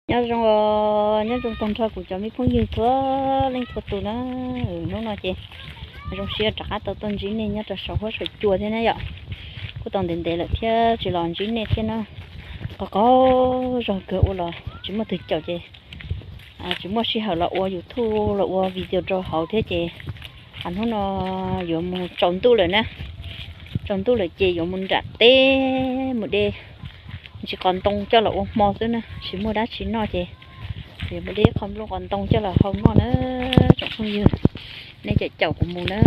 Nyob zoo, nyob zoo tag nrho kuv cov me phooj ywg txhua leej txhua tus na. Hnub no ces zoo siab rov qab tau tuaj ntsib nej nyob rau saum huab saum cua thiab na yom. Kuj tau ntev ntev lawm thiab tsis los ntsib nej thiab na. Qhov qhov zog kawg ua los tsis muaj twg caum ces tsis muaj sij hawm los ua YouTube los ua video rau hauv thiab ces hnub no yuav mus tsaus ntuj lawm na. Tsaus ntuj lawm ces yuav mus nram teb mus de ntsis qos ntoo coj los ua hmo xwb na, tsis muaj dab tsi noj ces yuav mus de qho nplooj qos ntoo coj los hau noj na. Tsoom phooj ywg, nej caum caum kuv mus na.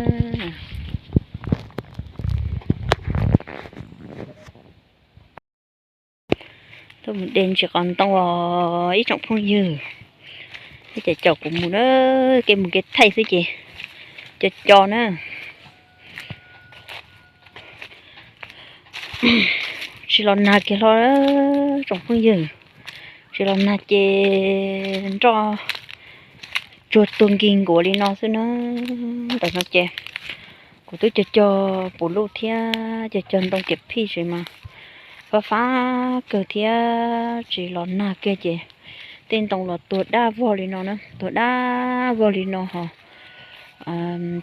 Tuaj mus de ntsis qos ntoo os ib tsoom phooj ywg, nej caum caum kuv mus na. Kev mus kev thaij xwb ces co co na. Tsis los nag kiag hlo tsoom phooj ywg, tsis los nag ces nroj tsuag tuag nkig nkuav li no xwb na. Ntawm no ces kuv twb cog cog puv luj thiab cog cog ntoo kiam phij ces mas fab fab kawg thiab tsis los nag kiag ces tej ntoo los tuag dab vog li no na, tuag dab vog li no ho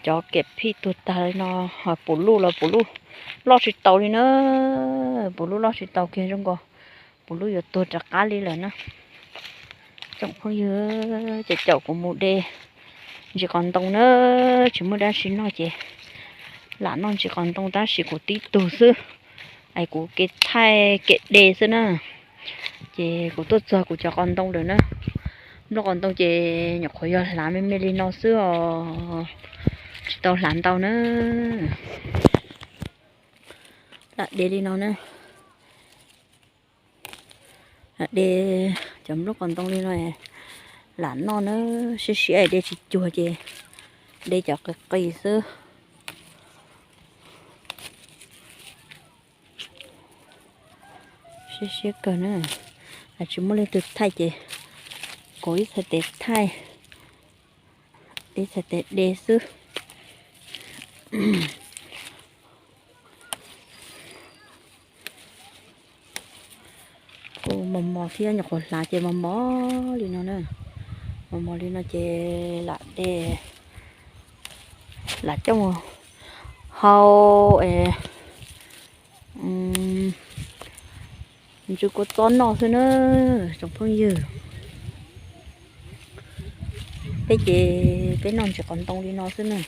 cov kiam phij tuag tag li no ho puv luj los puv luj loj tsis tau li na. Puv luj loj tsis tau kiag zoo nkaus puv luj yuav tuag rov qab li lawm na. Tsoom phooj ywg, caum caum kuv mus de ntsis qos ntoo na, tsis muaj dab tsi noj ces lam noj ntsis qos ntoo tab sis kuv tib tug xwb es kuv kev thaij kev de xwb na. Ces kuv tuaj txog kuv cov qos ntoo lawm na. Nplooj qos ntoo ces nyuam qhuav yog hlav me me li no xwb os, tsis tau hlav ntau na. Lam de li no na. Lam de cov nplooj qos ntoo li no lam noj na, siab siab de tsis cuag ces de cov qis qis xwb. Siab siab kawg na, tsis muaj leej twg thaij ces kuv ib txhais tes thaij, ib txhais tes de xwb. Kuj mos mos thiab, nyuam qhuav hlav ces mos mos li no na. Mos mos li no ces lam de, lam coj mus hau es ntsuj kua txob noj xwb na tsoom phooj ywg. Peb ces peb noj ntsis qos ntoo li no xwb na.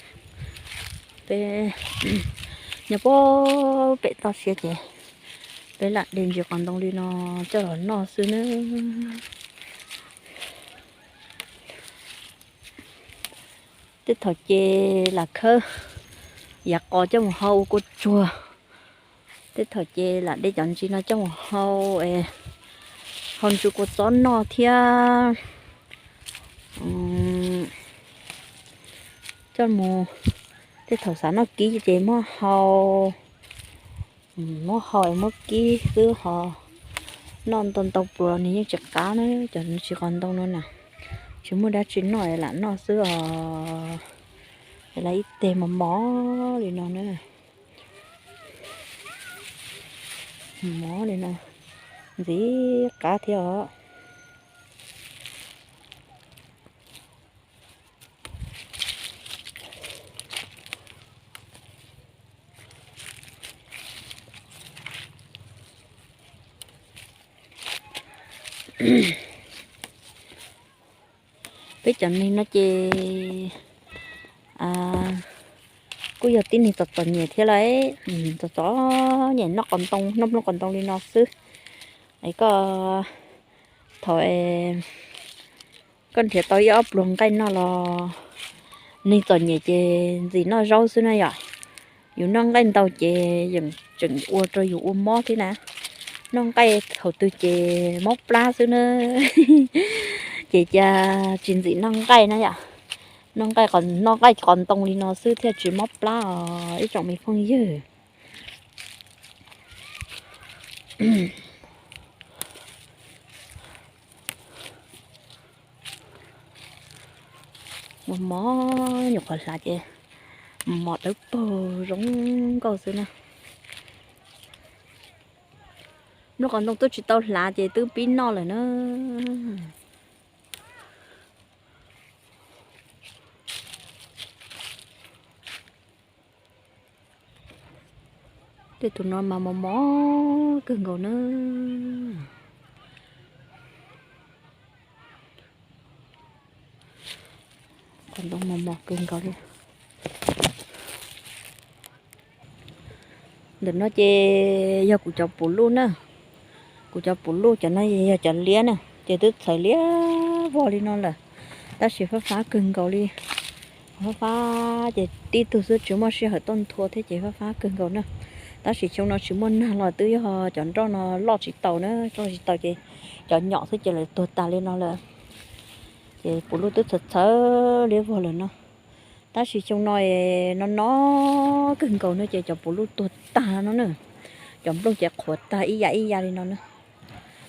Peb nyob pem toj siab ces peb lam de ntsis qos ntoo li no coj los noj xwb na. Tej thaum ces lam khawb yav qos coj mus hau ua kua tsuag. Tej thaum ces lam de cov ntsis no coj mus hau, hau ntsuj kua txob noj thiab. Coj mus, tej thaum xav noj kib ces muab hau, muab hau es muab kib xwb ho. Noj ntau ntau pluas nws yeej tsis qab na, cov ntsis qos ntoo no na. Tsis muaj dab tsi noj es lam noj xwb os. Es lam ib teg mos mos li no na. Mos li no, ntxim qab thiab os. Peb cov neeg no ces kuj yog tib neeg txom txom nyem thiab lauj. Txom txom nyem noj qos ntoo, noj nplooj qos ntoo li no xwb. Es koj, thaum koj nrhiav tau ib ob pluag nqaij noj los, neeg txom nyem ces ntxim noj zaub xwb na yom. Yus noj nqaij ntau ces yeej tseem ua rau yus ua mob thiab na. Noj nqaij thaum twg ces mob plab xwb na. Ces cas tsis ntxim noj nqaij na yom. Noj nqaij, noj nqaij qos ntoo li no xwb thiaj tsis mob plab os ib tsoom me phooj ywg. Mos mos, nyuam qhuav hlav ces mos dawb paug zoo nkauj xwb na. Nplooj qos ntoo twb tsis tau hlav ces twb pib noj lawm na. Tej tus no mas mos mos kawg nkaus na. Qhov ntoo mos mos kawg nkaus li. Ntawm no ces yog kuv cov puv luj na. Kuv cov puv luj cov no yog cov liab na, ces twb txhawv liab vog li no lawm, tab sis fab fab kawg nkaus li. Fab fab ces tib tug xwb tsis muaj sij hawm tuaj nthua thiab ces fab fab kawg nkaus na. Tab sis xyoo no tsis muaj nag los twb yog cov nroj no loj tsis taus na, loj tsis taus ces cov nyom xwb ces lawv tuag tas li no lawm. Ces puv luj twb txhawv txhawv liab vog lawm no. Tab sis xyoo no no no kawg nkaus no ces cov puv luj tuag tag no na. Cov nplooj ces qhuav tag ib yam ib yam li no na.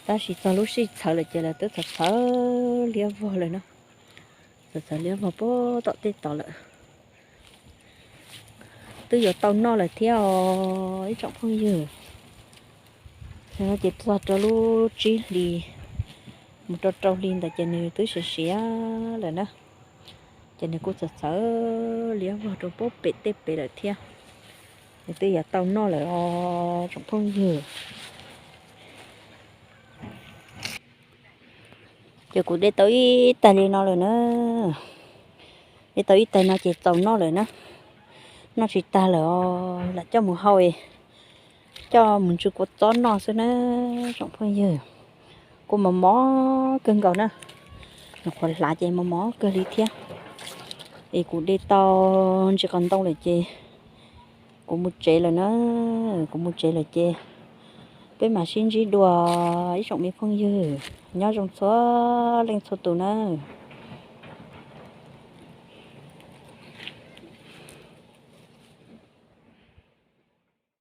Tab sis txog lub sij txhawv lawm ces lawv twb txhawv txhawv liab vog lawm na. Txhawv txhawv liab vog puag tom tej tod lawm. Twb yuav tau noj lawm thiab os ib tsoom phooj ywg. Xyoo no ces txog rau lub tsib hlis mus rau rau hli ntawd ces nws twb siav siav lawm na. Ces nws kuj txhawv txhawv liab vog rau puag pem tej pem lawm thiab. Nws twb yuav tau noj lawm os tsoom phooj ywg. Ces kuv de tau ib tais li no lawm na. De tau ib tais no ces txaus noj lawm na. Noj tsis tag lawm os, lam coj mus hau, coj mus ntsw kua txob noj xwb na tsoom phooj ywg. Kuj mos mos kawg nkaus na. Nyuam qhuav hlav ces mos mos kawg li thiab. Es kuv de tau ntsis qos ntoo lawm ces kuv mus tsev lawm na. Kuv mus tsev lawm ces peb mam sib ntsib dua ib tsoom me phooj ywg. Nyob zoo txhua leej txhua tus nawb.